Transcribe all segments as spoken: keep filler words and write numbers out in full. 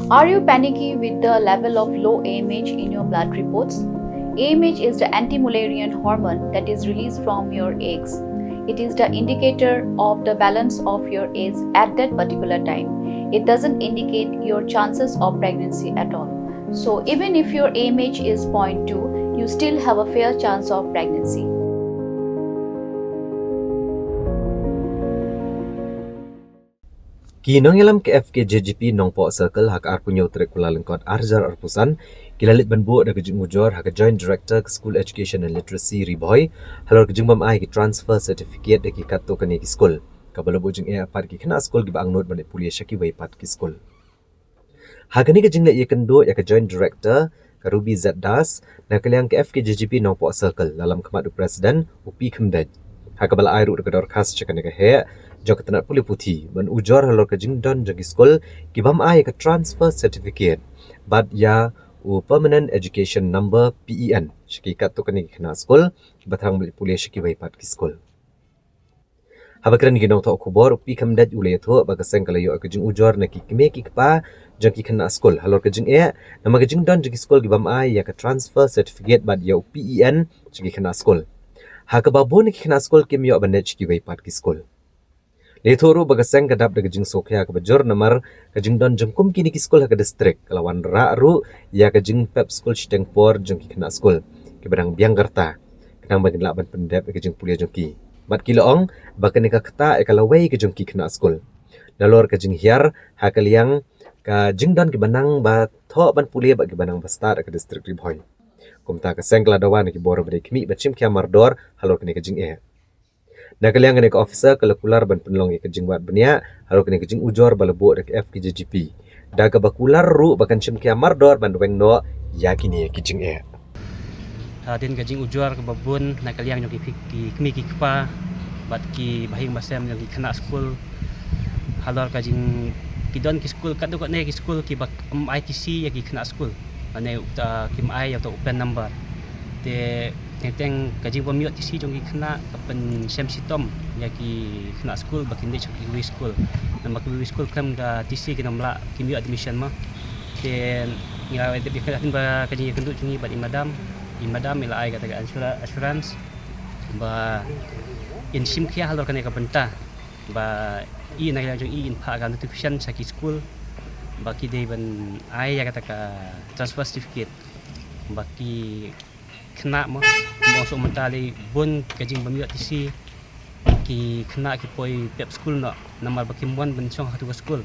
Are you panicky with the level of low A M H in your blood reports? A M H is the anti-Mullerian hormone that is released from your eggs. It is the indicator of the balance of your eggs at that particular time. It doesn't indicate your chances of pregnancy at all. So even if your A M H is zero point two, you still have a fair chance of pregnancy. Ki nongïalam ka F K J G P Nongpoh Circle ha ka arphew hynñiew tarik Kyllalyngkot arhajar arphew san ki la leit ban buh da ka jingujor ha ka Joint Director ka School Education and Literacy Ri Bhoi halor ka jingbym ai ki transfer certificate da ki katto katne ki skul, kaba la buh jingeh pat ki khynnah skul kiba angnud ban leit pule sha kiwei pat ki skul. Ha kane ka jingleit ïakynduh ïa ka Joint Director ka Ruby Z Das na ka liang ka F K J G P Nongpoh Circle, la lam khmat u President u P Khymdeit, ha kaba la ai ruh da ka dorkhas sha kane ka heh jong ka tnat pule puthi ban ujor halor ka jingdon jong ki skul kibym ai ka transfer certificate bad ïa u Permanent Education Number, P E N, sha ki katto katne ki khynnah skul kiba thrang ban leit pule sha kiwei pat ki skul. Haba kren ki nongthoh khubor, u P Khymdeit u la ïathuh ba ka seng ka la ïoh ka jingujor na ki kmie ki kpa jong ki khynnah skul halor ka jingeh namar ka jingdon jong ki skul kibym ai ïa ka transfer certificate bad ïa u P E N jong ki khynnah skul, ha kaba bun ki khynnah skul kim ïoh ban leit sha kiwei pat ki skul. La ïathuh ruh ba ka seng ka dap da ka jingsngewkhia kaba jur namar ka jingdon jong kum kine ki skul ha ka district ka la wanrah ruh ïa ka jingpep skul shiteng por jong ki khynnah skul kiba dang biang ka rta, khnang ba kin lah ban pyndep ïa ka jingpule jong ki. Bad ki la ong ba kane ka ktah ïa ka lawei ka jong ki khynnah skul. Nalor ka jinghiar ha ka liang ka jingdon kiba nang ba thoh ban pule bad kiba nang ba stad ha ka district Ri Bhoi. Kumta ka seng ka la dawa na ki bor ba dei khmih ban shim khia mardor halor kane ka jingeh. Na ka liang kane ka officer ka la kular ban pynlong ïa ka jingwad bniah halor kane ka jingujor ba la buh da ka F K J G P, da kaba kular ruh ba kan shim khia mardor ban weng noh ïa kine ki jingeh. Hadien ka jingujor kaba bun na ka liang jong ki, ki kmie ki kpa bad ki bahaïing basem jong ki khynnah skul halor ka jing, ki don ki skul katto katne ki skul kiba ym ai T C ïa ki khynnah skul, lane uta kim ai ïa uta u PEN number. Te teng teng ka jingbym ïoh T C jong ki khynnah ka pynshem shitom ïa ki khynnah skul ba kin leit sha kiwei skul. Namar kiwei skul khlem da T C kin ym lah, kim ïoh admission mo. Te ngi la dep ïakynduh ba ka jingïakynduh jong ngi bad i madam, i madam i la ai kata ka assura-, assurance ba in shim khia halor kane ka bynta ba i na ka liang jong i in phah ka notification sha ki skul ba ki dei ban ai ïa kata ka transfer certificate ba ki khynnah mo, mo shu mynta lei bun ka jingbym ïoh T C, ki khynnah ki poi pep skul noh namar ba kim wan ban shong ha katu ka skul.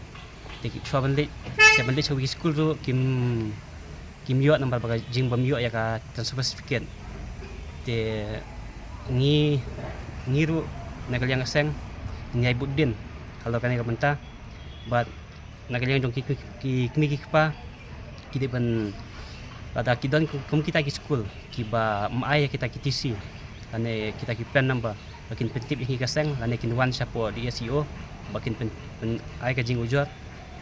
Te ki shuwa ban leit, te ban leit sha kiwei ki skul ruh kim, kim ïoh namar ba ka jingbym ïoh ïa ka transfer certificate. Te ngi, ngi ruh na ka liang ka seng ngi ai bud dien halor kane ka bynta bad na ka liang jong ki, ki, ki kmie ki kpa ki dei ban, lada ki don kum kita ki skul kiba ym ai ïa kita ki T C lane kita ki PEN number, ba kin pyntip ïa ngi ka seng lane kin wan shapoh D S E O ba kin pyn, pyn ai ka jingujor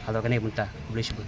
halor kane ka bynta. Khublei shibun.